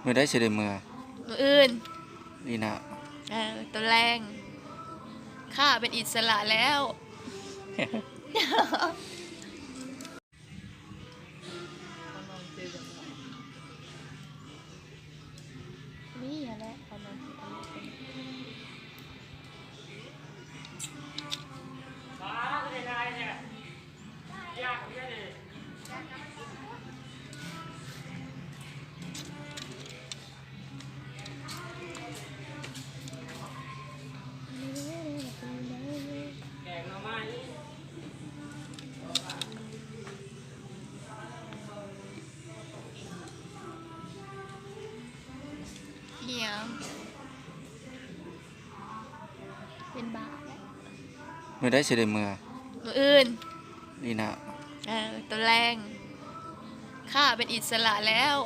ມື້ໃດຊິໄດ້ເມືອ? ມື້ອື່ນ. ດີນະ. ເອີ ຕອນແລງ ຂ້າເປັນອິດສະຫຼະແລ້ວ. ນີ້ຫັ້ນແຫຼະ ເຂົານອນ ອີ່ຫຍັງ? ເປັນບ້າແລ້ວ. ມື້ໃດຊິໄດ້ເມືອ? ມື້ອື່ນ. ດີນະ. ເອີ ຕອນແລງ ຂ້າເປັນອິດສະຫຼະແລ້ວ.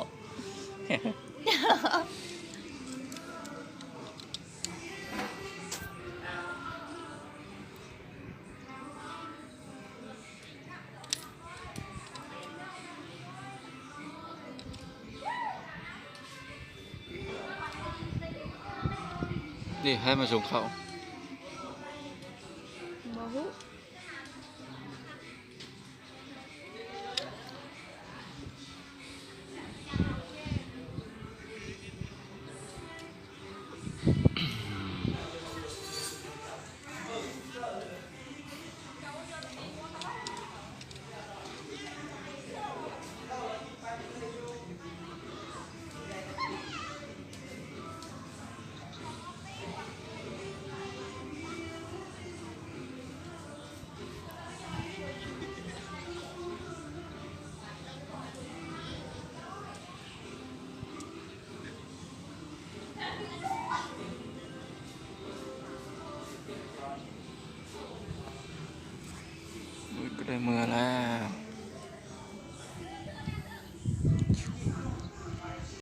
ນີ້ໃຜມາສົ່ງເຂົ້າ? ບໍ່ຮູ້. ມື້ອື່ນກໍໄດ້ເມືອແລ້ວ.